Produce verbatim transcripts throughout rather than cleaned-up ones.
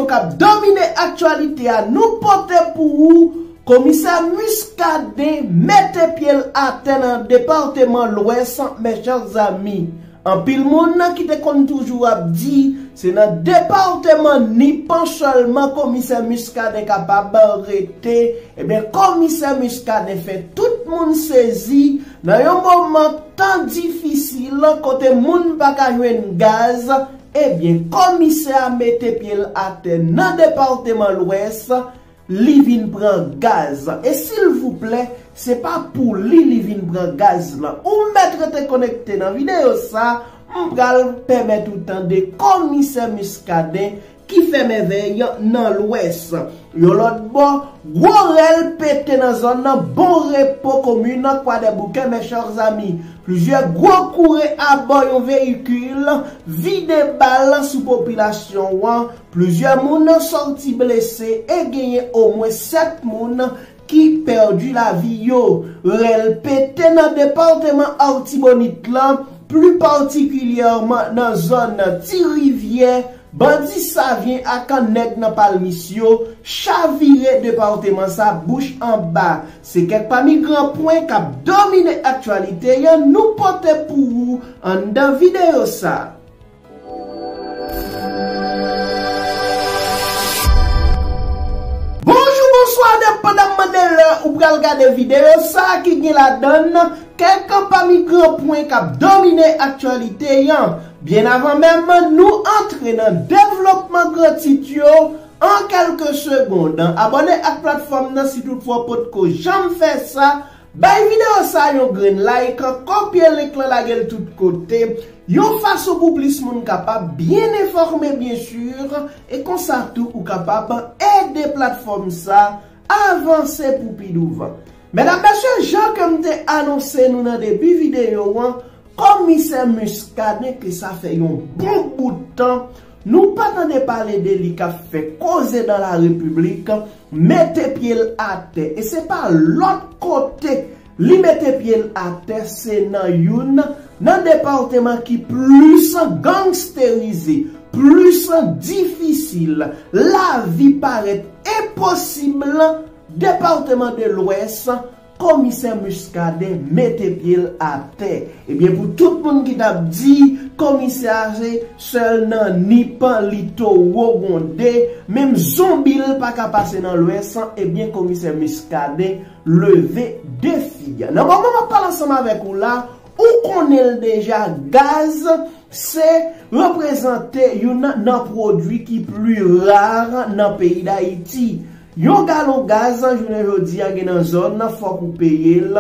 k ap domine aktyalite a, nou pote pou ou, Komisè Muscadin mete pye l atè nan depatman Lwès, mes chers amis. Anpil moun ki te konn toujou ap di, se nan depatman Nip sèlman Komisè Muscadin kapab rete. Ebyen, Komisè Muscadin fè tout moun sezi nan yon moman tan difisil kote moun pa ka jwenn gaz. Ebyen, komisè a mete pye l atè nan depatman Lwès, li vin pran gaz. E silvouplè, se pa pou li li vin pran gaz lan. Ou mèt rete konekte nan videyo sa, m pral pèmèt ou tande Komisè Muscadin ki fè mèvèy nan Lwès. Yon lòt bò, gwo rèl pete nan zòn nan Bon Repo, komin Kwadèboukè, mes chers amis. Plizyè gwo koure abò yon veyikil vide bal sou popilasyon an. Plizyè moun sòti blese e genyen omwen sèt moun ki pèdi lavi yo. Rèl pete nan depatman Artibonit lan, pli patikilyèman nan zòn Ti Rivyè, bandi Savyen ak nèg nan Palmis yo chavire depatman sa bouch anba. Se kèk pami gran pwen k ap domine aktyalite an nou pote pou ou anndan videyo sa. Bonjou, bonswa, depandaman de lè ou pral gade videyo sa ki gen ladan l kèk pami gran pwen k ap domine aktyalite an. Byen avan menm nou antre nan devlopman gran tit yo, an kèlke segonn, abòne ak platfòm nan si toutfwa w potko janm fè sa. Bay videyo sa yon grenn like, kopye link lan, lage l tout kote, yon fason pou plis moun kapab byen enfòme, byen si, e konsa tou ou kapab ede platfòm sa avanse pou pi douvan. Medam, mesye, jan ke m te anonse nou nan debi videyo an, Komisè Muscadin, ke sa fè yon bon bout tan nou pa tande pale de li k ap fè koze dans la République, mete pye l atè. E se pa lòt kote li mete pye l atè, se nan youn nan depatman ki plis gangsterize, plis difisil, lavi parèt enposib, depatman de Lwès, Komisè Muscadin mete pye l atè. Ebyen, pou tout moun ki t ap di komisè a se sèl nan Nip li towo gwonde, menm zonbi l pa ka pase nan Lwès, ebyen, Komisè Muscadin leve defi a. Nan moman m ap pale ansanm avèk ou la, ou konnen l deja, gaz se reprezante youn nan pwodui ki pli ra nan peyi Dayiti. Yon galon gaz, jounen jodi a, gen nan zòn nan, fòk ou peye l,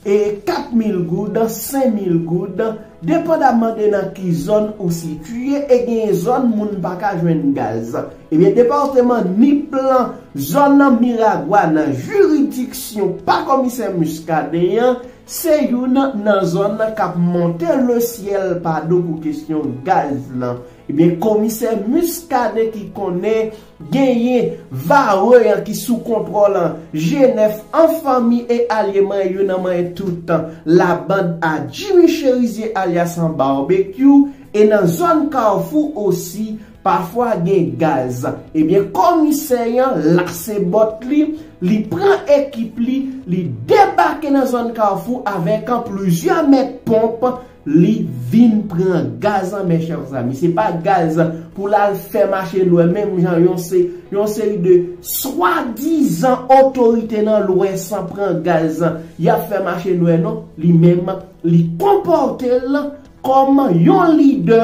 e, kat mil goud, senk mil goud, depandaman de nan ki zòn ou sitiye, e genyen zòn moun pa ka jwenn gaz. Ebyen, depatman Nip lan, zòn nan Miragwàn, nan jiridiksyon pa Komisè Muscadin an, se youn nan zòn k ap monte lesyèl pa do pou kesyon gaz lan. Ebyen, Komisè Muscadin ki konnen genyen Varreux an ki sou kontwòl G nèf an fanmi e alye manyen yo nan manyen tout labann a Jimmy Chérizier alyas Barbecue e nan zòn Kafou osi, pafwa gen gaz. Ebyen, komisè an lase bòt li, li pran ekip li, li debake nan zòn Kafou avèk plizyè mèt ponp, li vin pran gaz an, mes chers amis. Se pa gaz pou l al fè mache nwè, menm jan yon se, yon seri de swadizan otorite nan Lwès an pran gaz, y ap fè mache nwè, non. Li menm, li konpòte l kòm yon lidè,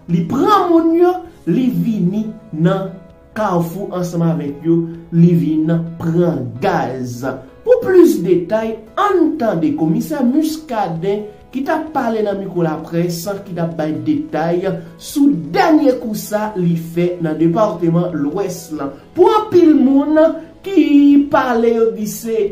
li pran moun yo, li vini nan Kafou ansanm avèk yo, li vin pran gaz. Pou plis detay, ann tande Komisè Muscadin ki t ap pale nan mikwo laprès, ki t ap bay detay sou dènye kou sa li fè nan depatman Lwès lan. Pou anpil moun ki pale, yo di se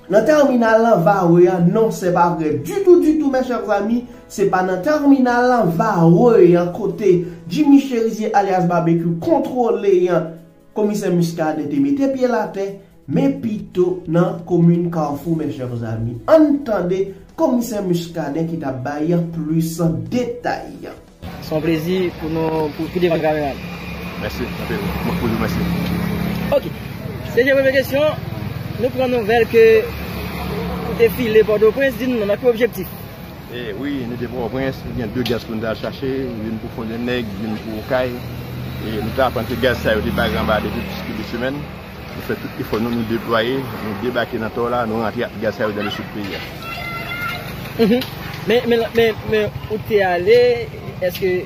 nan tèminal Varreux a, non, se pa vre ditou, ditou, mes chers amis. Se pa nan tèminal Varreux an kote Jimmy Chérizier alyas Barbecue kontwole an, Komisè Muscadin te mete pye l atè, men pito nan komin Kafou, mes chers amis. Ann tande Komisè Muscadin ki t ap bay plis detay. Se yon plezi pou nou, pou, pou devan kamera. Mèsi anpil. Mwen pou di w mèsi. Ok. Dezyèm premye kesyon, nou pran nouvèl ke ou te file Pòtoprens, di nou non, nan ki objektif? E wi, nou te Pòtoprens, nou gen de gaz pou nou t al chache, youn pou Fondènèg, youn pou Okay. E nou te aprann ke gaz sa yo te bare anba depi plis ke de semèn. Nou fè tout efò nou, nou deplwaye, nou debake nan Tò la, nou rantre ak gaz sa yo nan le sid peyi a. Mhm. Men, men, men, men, ou te ale, èske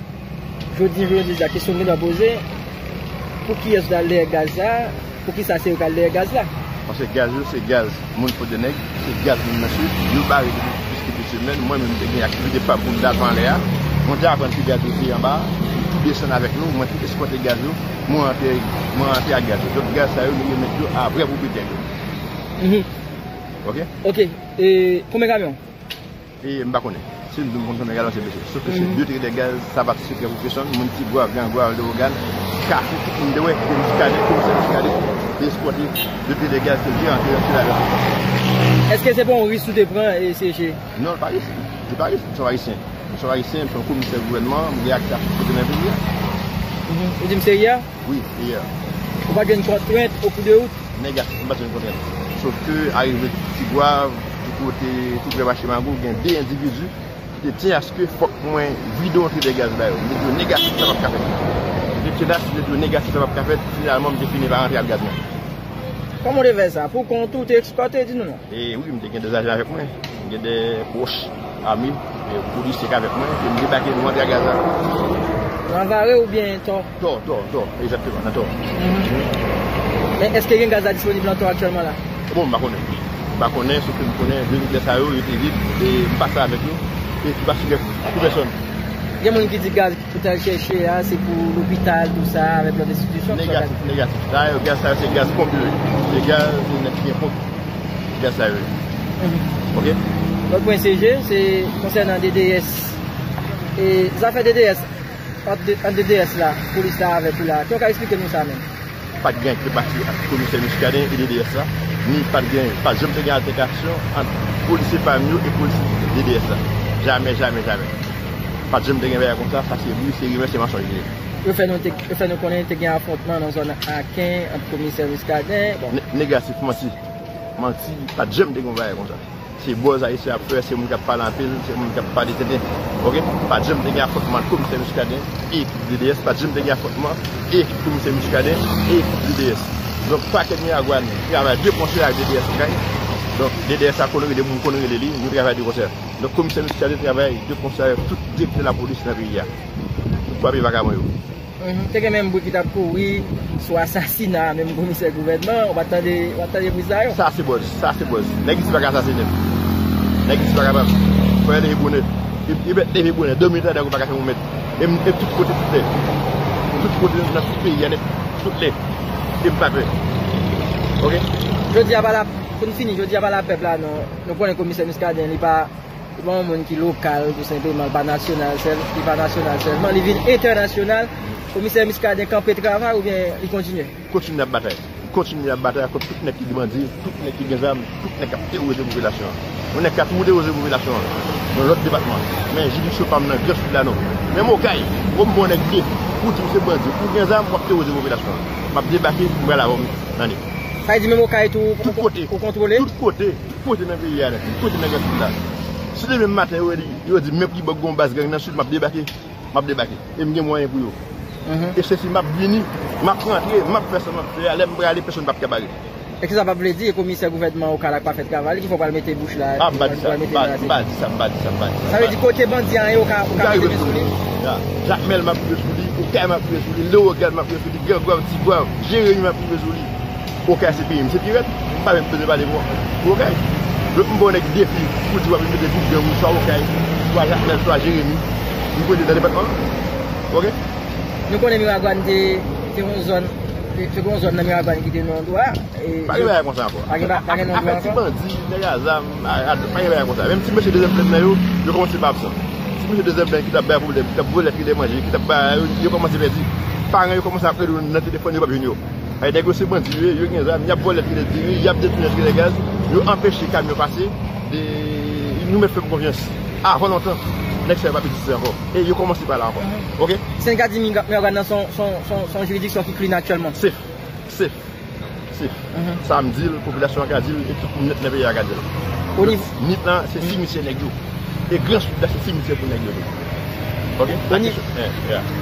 jodi, jodi a, kesyon gen dwa poze, pou kiyès ou t al dèyè gaz la? Poukisa se yo k al dèyè gaz la? Paske gaz yo, se gaz moun Fondènèg, se gaz moun nan sid, yo bare depi plis ke de semèn. Mwen menm, m te gen aktivite pa m pou m t al pran anlè a. Mwen te aprann ke gaz yo te anba, m tou desann avèk nou, mwen tou eskòte gaz yo, mwen rantre, mwen rantre ak gaz yo. Donk, gaz sa yo, nou remèt yo a vrè pwopriyetè yo. Mhm. Ok? Ok. E konbyen kamyon? E m pa konnen. Si m di m konn konbyen gaz, se mesye. Sof ke se de tradè gaz, Savat, Sekrè, Pwofesyon, moun Tigwav, Grangwav, Lewogàn, Kafou, tout moun te wè, te Miskaden, komisè Miskaden, te eskòte de tradè gaz, te vire antre, antre ladan. Èske se pa yon risk ou te pran, e, C G? Non, li pa risk. Li pa risk, m se yon Ayisyen. M se yon Ayisyen, m se yon komisè gouvènman, m gen aksè a tout kote nan peyi a. Mhm. Ou di m se yè? Wi, yè. Ou pa t jwenn kontrent o kou de wout? Negatif, m pa t jwenn kontrent. Sof ke arive Tigwav, tou kote, tou prè mache Mango, gen de endividi ki te tyen aske fòk mwen vide yon tradè gaz ba yo. M te di yo negatif, sa p ap ka fèt. Yo te tyen aske, m te di yo negatif, sa p ap ka fèt. Finalman, m te fini pa rantre ak gaz mwen. Kòman w te fè sa? Pou kont ou, te eskòte, di nou non? E wi, m te gen de ajan avèk mwen. M gen de pwòch, ami, e polisye k avèk mwen, e m debake, nou rantre ak gaz la. Nan Vare oubyen Tò? Tò, Tò, Tò, egzakteman, nan Tò. Mhm. Men èske gen gaz la disponib nan Tò aktyèlman la? Bon, m pa konnen. M pa konnen, sof ke m konnen de tradè sa yo, yo te vin, e m pase avèk yo, e ki pa sou kè pou pèsonn. Gen moun ki di gaz ou t al chèche a, se pou lopital, tou sa, avèk lòt enstitisyon, tou sa. Negatif, negatif. Sa yo, gaz sa yo, se gaz ponp yo ye. Se gaz, se nèg ki gen ponp. Gaz sa yo ye. Mhm. Ok? Lòt pwen, C G, se konsènan D D S. E zafè D D S, ant de, ant D D S la, polis la avèk ou la. Kè w ka eksplike nou sa menm? Pa t gen anyen ki te pase ant komisè Muscadin e D D S la, ni pa t gen, pa t janm te gen altèkasyon ant polisye pa m yo e polisye D D S la. Jamè, jamè, jamè. Pa t janm te gen bagay konsa, sa se bri, se rimè, se mansonj li ye. Yo fè nou te, yo fè nou konnen te gen afwontman nan zòn Aken ant komisè Muscadin. Bon. Ne-, negatif, manti. Manti, pa t janm te gen yon bagay konsa. Se buzz Ayisyen ap fè, se moun k ap pale anpil, se moun k ap pale tenten. Ok? Pa t janm te gen afwontman ant komisè Muscadin e ekip D D S, pa t janm te gen afwontman e ekip komisè Muscadin e ekip D D S. Donk, pakèt Miragwàn travay de konsè ak D D S Okay. Donk, D D S a konn rele moun, konn rele li, nou travay de konsè. Donk, komisè Muscadin travay de konsè avèk tout direktè lapolis nan peyi a. Tout kwape vakabon yo. Mhm. Te gen menm bri ki t ap kouri sou asasina menm komisè gouvènman, ou pa t tande, ou pa t tande bri sa yo? Sa se buzz, sa se buzz. Nèg isi pa ka asasinen. Nèg isi pa kapab. Fò yo leve bonè. E, e bèt leve bonè, dòmi tande ou pa ka fè yon mèt. E m, e tout kote, tout lè. Tout kote nan tout peyi a nèt, tout lè. E m pa pè. Ok? Jodi a pa la, pou n fini, jodi a pa lapèp la, non. Nou konnen komisè Muscadin, li pa Li pa yon moun ki lokal, tou senpleman, li pa nasyonal sèl, li pa nasyonal sèlman, li vin entènasyonal. Komisè Muscadin kanpe travay oubyen li kontinye? Kontinye ap batay. Kontinye ap batay kont tout nèg ki gen bandi, tout nèg ki gen zam, tout nèg k ap teworize popilasyon an. Yon nèg k ap tou teworize popilasyon an nan lòt depatman. Men jiridiksyon pa m nan Gran Sid la non. Menm Okay, ou m bon nèg vle, ou di m se bandi, ou gen zam, w ap teworize popilasyon an. M ap debake, m pral avè w nan nèt. Sa vle di menm Okay tou, ou, tout kote, ou kontwole? Tout kote, tout kote nan peyi a nèt, tout kote nan Gran Sid la. Si demen maten yo di, yo di menm ki bò gen yon baz gang nan Sid, m ap debake. M ap debake. E m gen mwayen pou yo. Mhm. E se si m ap vini, m ap rantre, m ap fè sa m ap fè a, lè m prale, pèsonn p ap ka bare. E kisa p ap vle di, e komisè gouvènman Okay la k pa fè travay li, ki fè w pral mete bouch la, a, m pa di sa, pral mete men la, m pa di sa, m pa di sa, m pa di sa. Sa vle di kote bandi a ye, ou ka, ou ka mete men sou li. Ya. Jakmèl m ap rive sou li, Okay m ap rive sou li, Lewogàn m ap rive sou li, Grangwav, Tigwav, Jeremi m ap rive sou li. Okay se peyi m, se Pirèt, m pa menm bezwen pale pou, pou Okay. Donk m ba w nèg defi pou di w ap mete gwoup gang ou swa Okay, swa Jakmèl, swa Jeremi, m pote nan depatman an. Ok? Nou konnen Miragwàn te, te yon zòn, te, te yon zòn nan Miragwàn ki te nan yon dwa. E pa gen bagay konsa ankò. Pa gen ba-, pa gen non dwa ankò. Afè ti bandi, nèg a zam, a, a, pa gen bagay konsa. Menm ti mesye dezyèm plèn nan yo, yo kòmanse pa absan. Ti mesye dezyèm plèn ki t ap bay pwoblèm, ki t ap vòlè, ki te manje, ki t ap bay, yo, yo kòmanse pèdi. Paran yo kòmanse ap rele yo nan telefòn, yo p ap jwenn yo. Ay, nèg yo se bandi yo ye, yo gen zam, y ap vòlè tradè diri, y ap detounen tradè gaz, yo anpeche kamyon pase, e, nou mèt fè m konfyans. Avan lontan, nèg sa yo pa bezwen di sa ankò. E yo kòmanse pa la ankò. Oke? Sendika di Miyògàn nan se yon, se yon, se yon, se yon jiridiksyon ki clean aktyèlman. Safe. Safe. Safe. Sa m di l, popilasyon an ka di l, e tout moun nèt nan peyi a ka di l. Nip lan, se simityè nèg yo. E Gran Sid la, se simityè pou nèg yo tou. Oke?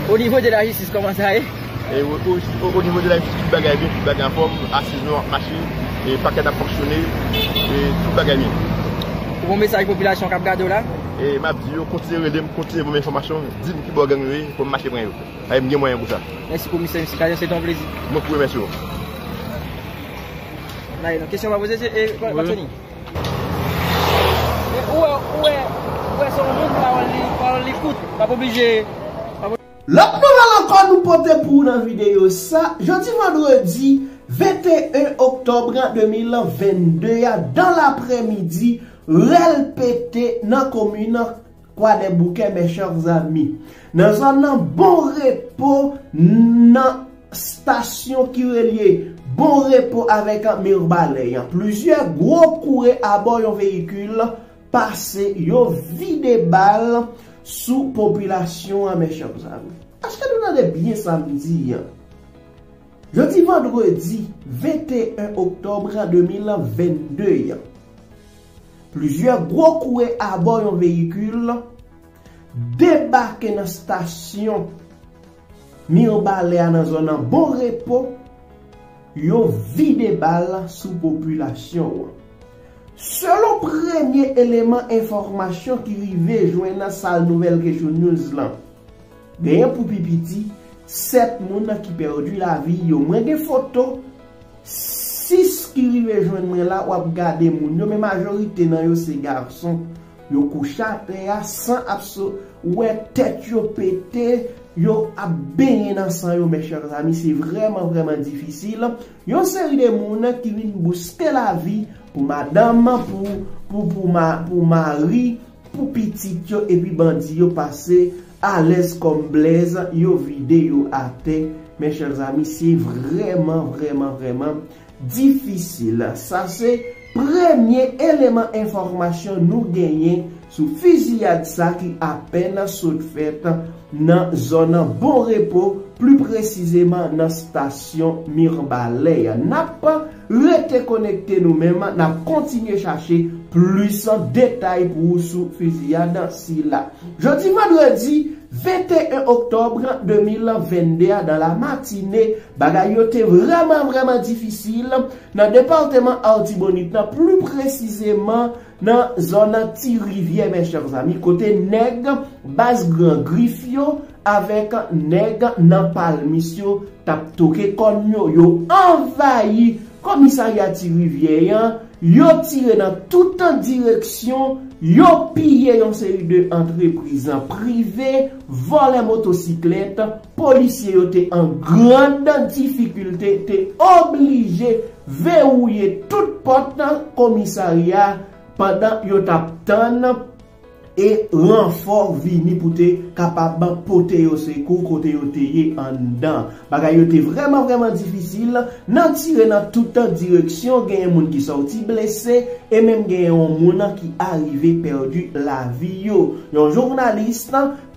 O nivo de la jistis, kòman sa ye? E o, o, o, o nivo de la jistis, tout bagay byen, tout bagay anfòm, asiz nou ap mache, e pakè ap fonksyone, e tout bagay byen. Ou gon mesaj popilasyon k ap gade w la? E m ap di yo, kontinye rele m, kontinye ban m enfòmasyon, di m ki bò gang yo ye, pou m mache pran yo. Ay, m gen mwayen pou sa. Mèsi komisè, mesye Kajan, se te yon plezi. Mwen ki remèsye w. N ale non. Kesyon pa poze, se, e, pa, pa Tony. E, ou wè, ou wè, ou wè se yon moun, pawòl li, pawòl li kout. P ap oblije, p ap Lòt nouvèl ankò nou pote pou ou nan videyo sa. Jodi vandredi venteyen oktòb de mil vennde a, dan laprèmidi, rèl pete nan komin Kwadèboukè, mes chers amis. Nan zòn nan Bon Repo, nan stasyon ki relye Bon Repo avèk Mirbalè an, plizyè gwo koure abò yon veyikil pase, yo vide bal sou popilasyon an, mes chers amis. Èske nou tande byen sa m di an? Jodi vandredi venteyen oktòb de mil vennde an, plizyè gwo koure abò yon veyikil debake nan stasyon Mirbalè a nan zòn nan Bon Repo, yo vide bal sou popilasyon an. Selon premye eleman enfòmasyon ki rive jwenn nan sal nouvèl Kecho News lan, genyen pou pi piti sèt moun ki pèdi lavi yo. Mwen gen foto sis ki rive jwenn mwen la, w ap gade moun yo, men majorite nan yo se gason. Yo kouche atè a, san ap so-, ou wè tèt yo pete, yo ap benyen nan san yo, mes chers amis, se vrèman, vrèman difisil. Yon seri de moun ki vin bouske lavi pou madanm, pou, pou, pou ma-, pou mari, pou pitit yo, epi bandi yo pase alèz kòm blèz, yo vide yo atè. Mes chers amis, se vrèman, vrèman, vrèman difisil. Sa se premye eleman enfòmasyon nou genyen sou fiziyad sa ki apèn sot fèt nan zòn Bon Repo, pli presizeman nan stasyon Mirbalè a. N ap rete konekte nou menm, n ap kontinye chache plis detay pou ou sou fiziyad sila. Jodi vandredi venteyen oktòb de mil vennde a, dan la matine, bagay yo te vrèman, vrèman difisil nan depatman Latibonit nan, pli presizeman nan zòn Ti Rivyè, mes chers amis, kote nèg baz Gran Grif yo avèk nèg nan Palmis yo t ap toke kòn yo. Yo anvayi komisarya Ti Rivyè an, yo tire nan tout direksyon, yo piye yon seri de antrepriz prive, vòlè motosiklèt, polisye yo te an grann difikilte, te oblije vewouye tout pòt komisarya pandan yo t ap tann e ranfò vini pou te kapab pote yo sekou kote yo te ye anndan. Bagay yo te vrèman, vrèman difisil. Nan tire nan tout direksyon, genyen moun ki sòti blese, e menm genyen yon moun ki arive pèdi lavi yo. Yon jounalis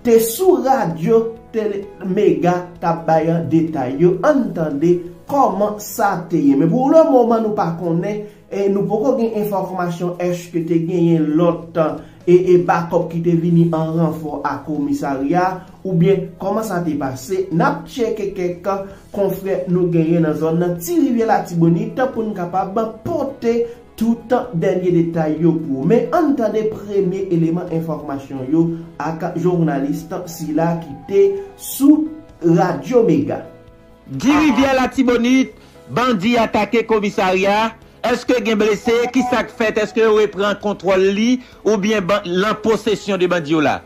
te sou radyo Tele Mega k ap bay detay yo. Ann tande kòman sa te ye. Men pou le moman, nou pa konnen, e nou poko gen enfòmasyon èske te genyen lòt, e, e bakòp ki te vini an ranfò a komisarya, oubyen kòman sa te pase. N ap tcheke kèk konfrè nou genyen nan zòn nan Ti Rivyè Latibonit pou n kapab pote tout dènye detay yo pou ou. Men ann tande premye eleman enfòmasyon yo ak jounalis sila ki te sou Radyo Mega. Ti Rivyè Latibonit, bandi atake komisarya. Èske gen blese? Ki sa k fèt? Èske yo reprann kontwòl li oubyen ban-, l an posesyon de bandi yo la?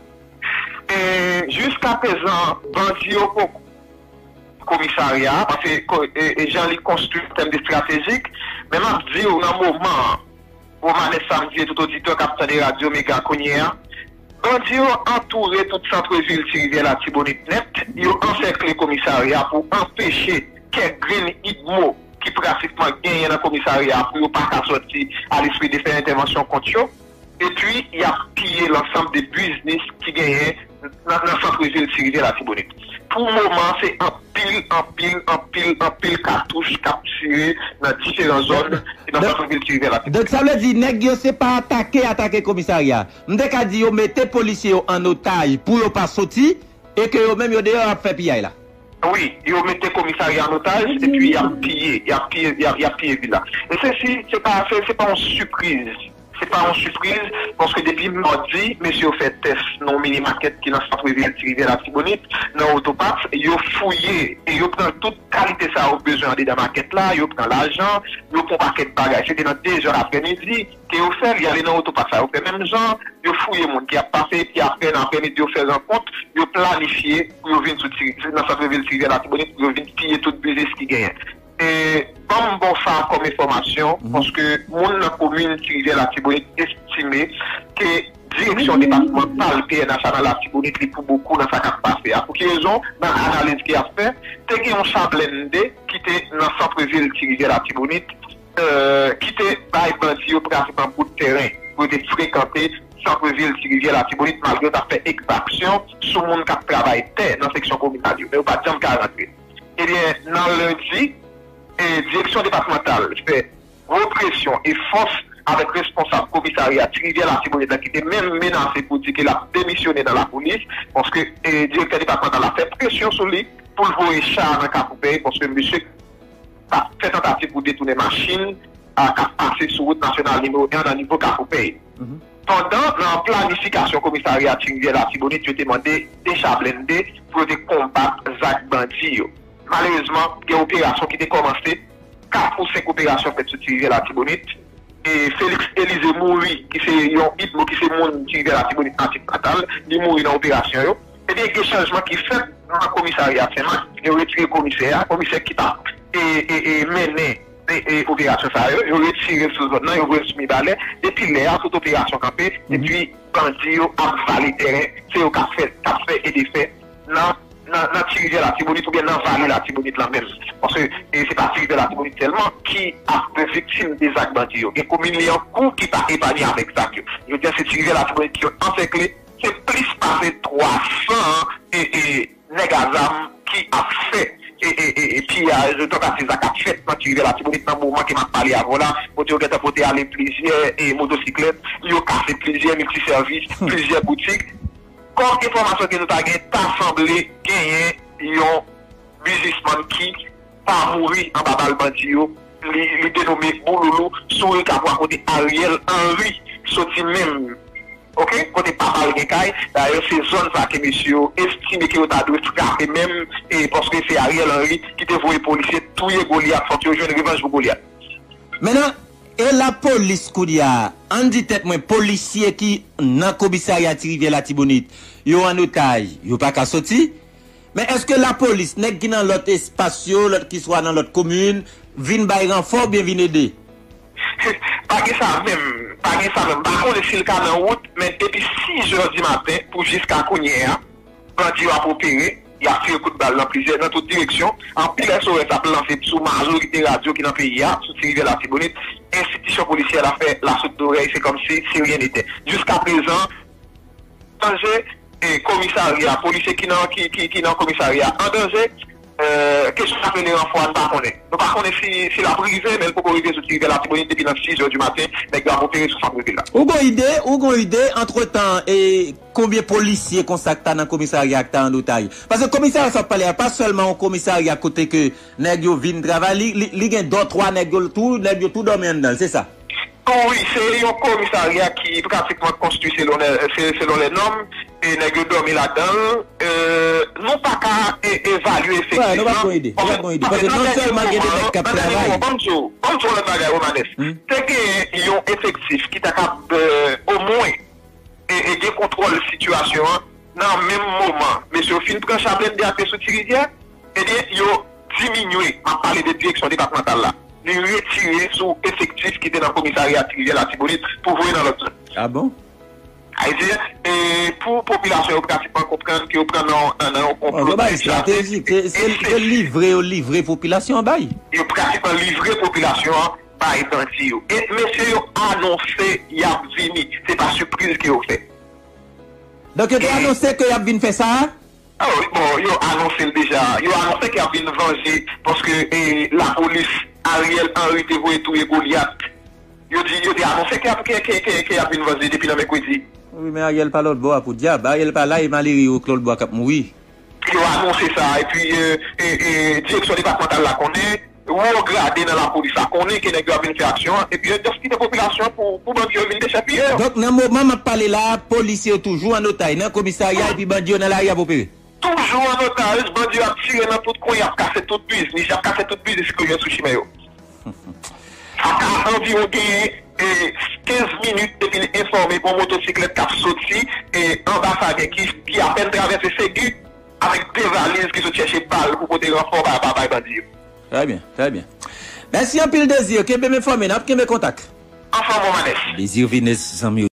E jiskaprezan, bandi yo poko komisarya, paske ko-, e, e jan li konstwi an tèm de estratejik, men m ap di w nan moman an, Romanes Samedi e tout oditè k ap tande Radyo Mega kounye a, bandi yo antoure tout sant vil Ti Rivyè Latibonit nèt, yo ansèkle komisarya pou anpeche kèk grenn idmo ki pratikman genyen nan komisarya pou yo pa ka sòti a lespri de fè entèvansyon kont yo. epi y ap piye lansanm de biznis ki genyen nan, nan sant vil Ti Rivyè Latibonit. Pou moman, se anpil, anpil, anpil, anpil katouch k ap tire nan diferan zòn nan sant vil Ti Rivyè Latibonit. Donk, sa vle di, nèg yo se pa atake, atake komisarya. M te ka di yo mete polisye yo an otaj pou yo pa soti, e ke yo menm yo deyò ap fè piyay la. Wi, yo mete komisarya an otaj, epi y ap piye, y ap piye, y ap, y ap piye vil la. E se si, se pa, se, se pa yon sipriz. Se pa yon sipriz, paske depi madi, mesye yo fè tès nan yon mini makèt ki nan sant vil Ti Rivyè Latibonit, nan Otopat, yo fouye e yo pran tout kalite sa yo bezwen andedan makèt la, yo pran lajan, yo pran pakèt bagay. Se te nan de zè aprèmidi ke yo fè l, y ale nan Otopat sa, yo fè menm jan, yo fouye moun ki ap pase, epi apre, nan aprèmidi, yo fè rankont, yo planifye pou yo vin sou Ti, nan sant vil Ti Rivyè Latibonit, pou yo vin piye tout biznis ki genyen. E, ban m ba w sa kòm enfòmasyon, paske moun nan komin Ti Rivyè Latibonit estime ke direksyon depatmantal P N H a nan Latibonit li pou bokou nan sa k ap pase a. Pou ki rezon? Nan analiz ke y ap fè, te gen yon cha blende ki te nan sant vil Ti Rivyè Latibonit, eh, ki te bay bandi yo pratikman bout tèren pou yo te frekante sant vil Ti Rivyè Latibonit, malgre yo t ap fè egzaksyon sou moun k ap travay tè nan seksyon kominal yo, men yo pa t janm ka rantre. Ebyen, nan lendi, e, direksyon depatmantal fè gwo presyon e fòs avèk responsab komisarya Ti Rivyè Latibonit la ki te menm menase pou di ke l ap demisyone nan lapolis, paske, e, direktè depatmantal la fè presyon sou li pou l voye cha a nan Kafoupèy, paske misye t ap fè tantativ pou detounen machin, a, k ap pase sou wout nasyonal nimewo en nan nivo Kafoupèy. Pandan, nan planifikasyon komisarya Ti Rivyè Latibonit, yo te mande de cha blende pou yo te konbat zak bandi yo. Malerezman, gen operasyon ki te kòmanse, kat ou senk operasyon fèt sou Ti Rivyè Latibonit. E Félix Élisée Moury, ki se yon idmo, ki se moun Ti Rivyè Latibonit natif natal, li mouri nan operasyon yo. Ebyen, gen chanjman ki fèt nan komisarya Senmak. Yo retire komisè a, komisè ki t ap, e, e, e, mennen e, e, operasyon sa yo, yo retire l sou zòn nan, yo voye l sou Mibalè. Depi lè a, tout operasyon kanpe, epi bandi yo ap vale tèren, se yo k ap fè, k ap fè e defè nan, nan, nan Ti Rivyè Latibonit oubyen nan vale Latibonit lan menm. Paske, e, se pa Ti Rivyè Latibonit sèlman ki ap viktim de zak bandi yo. Gen komin Lyankou ki pa epanye avèk zak yo. Jodi a, se Ti Rivyè Latibonit ki ansèkle, se plis pase twa san, e, e, nèg a zam ki ap fè, e, e, e, e, piyaj, tantativ zak ap fèt nan Ti Rivyè Latibonit nan moman ke m ap pale avè w la, kote yo gentan pote ale plizyè, e, motosiklèt, yo kase plizyè miltisèvis, plizyè boutik. Kòm enfòmasyon ke nou ta gen, ta sanble genyen yon biznismann ki pa mouri anba bal bandi yo. Li, li denome Bouloulou, sou Rikapwa kote Ariel Henry soti menm. Oke? Kote papa l gen kay. Dayè, se zòn sa ke mesye yo estime ke yo ta dwe frape menm, e paske se Ariel Henry ki te voye polisye touye Golyat, fòk yo jwenn revanj pou Golyat. Mentnan, e lapolis kounye a, ann di tèt mwen, polisye ki nan komisarya Ti Rivyè Latibonit, yo an otaj, yo pa ka soti. Men èske lapolis, nèg ki nan lòt espas yo, lòt ki swa nan lòt komin, vin bay ranfò oubyen vin ede? Pa gen sa menm, pa gen sa menm. M pa konnen si l ka nan wout, men depi sis zè di maten pou jiska kounye a, bandi yo ap opere, y ap tire kout bal nan plizyè, nan tout direksyon. Anpil S O S ap lanse sou majorite radyo ki nan peyi a, sou Ti Rivyè Latibonit. Enstitisyon polisyè la fè lasoud zorèy, se kòmsi se ryen nete. Jiska prezan, danje, e komisarya, polisye ki nan, ki, ki, ki nan komisarya an danje, e, kesyon ap rele ranfò a, n pa konnen. Nou pa konnen si, si l ap rive, men l poko rive sou Ti Rivyè Latibonit depi nan sis zè di maten, nèg yo ap opere sou sant vil la. Ou gon ide, ou gon ide, antretan, e konbyen polisye konsa k ta nan komisarya a k ta an otaj? Paske komisarya sa w ap pale a, pa sèlman yon komisarya kote ke nèg yo vin travay, li, li, li gen dotwa nèg yo tou, nèg yo tou dòmi anndan l, se sa? Wi, se yon komisarya ki pratikman konstwi selon lè, se, selon lè nòm, e nèg yo dòmi ladan l. E, nou pa ka e, evalye efektif lan. Wè, nou pa gon ide, nou pa gon ide. Paske non sèlman gen de nèg k ap travay. Ban m di w, ban m di w lòt bagay, Romanes. Te gen yon efektif ki ta kab, e, omwen e, e gen kontwòl sitiyasyon an, nan menm moman, mesye yo fin pran cha blende a k te sou Ti Rivyè, ebyen, yo diminye, m ap pale de direksyon depatmantal la, li retire sou efektif ki te nan komisarya Ti Rivyè Latibonit pou voye nan lòt zòn. Ah bon? Sa vle di, e, pou popilasyon yo pratikman konprann ke yo pran nan, nan, nan yon konplo. Bon, yo bay estrateji, se, se, se livre yo livre popilasyon an bay. Yo pratikman livre popilasyon an bay bandi yo. E mesye yo anonse y ap vini. Se pa sipriz ke yo fè. Donk yo te anonse ke y ap vin fè sa a? Oh, bon, yo anonse l deja. Yo anonse ke y ap vin vanje paske eh, lapolis Ariel Henry te voye touye Golyat. Yo di, yo te anonse ke y ap, ke, ke, ke, ke y ap vin vanje depi nan mèkredi. Wi, men Ariel pa lòt bò a pou dyab. Ariel pa la, e malere yo k lòt bò a k ap mouri. Yo anonse sa, epi eh, eh, eh, direksyon depatmantal la konnen, wo grade nan lapolis la konnen ke nèg yo ap vin fè aksyon an, epi yo just kite popilasyon an pou, pou bandi yo vin dechèpiye yo. Donk, nan moman m ap pale la a, polis yo toujou an otaj nan komisarya epi bandi yo nan lari ap opere. Toujou an otaj, bandi yo ap tire nan tout kwen, y ap kase tout biznis, y ap kase tout biznis ke yo jwenn sou chimen yo. Sa ka anviwon genyen eh, kenz minit depi l enfòme pou yon motosiklèt k ap soti eh, anba Savyen ki, ki apèn travèse Segi avèk de valiz ki sot chèche bal pou pote ranfò ba, ba, bay bandi yo. Trè byen, trè byen. Mèsi anpil Désir, kenbe m enfòme, n ap kenbe kontak. Anfòm ou Manès. Désir Venez, zanmi yo.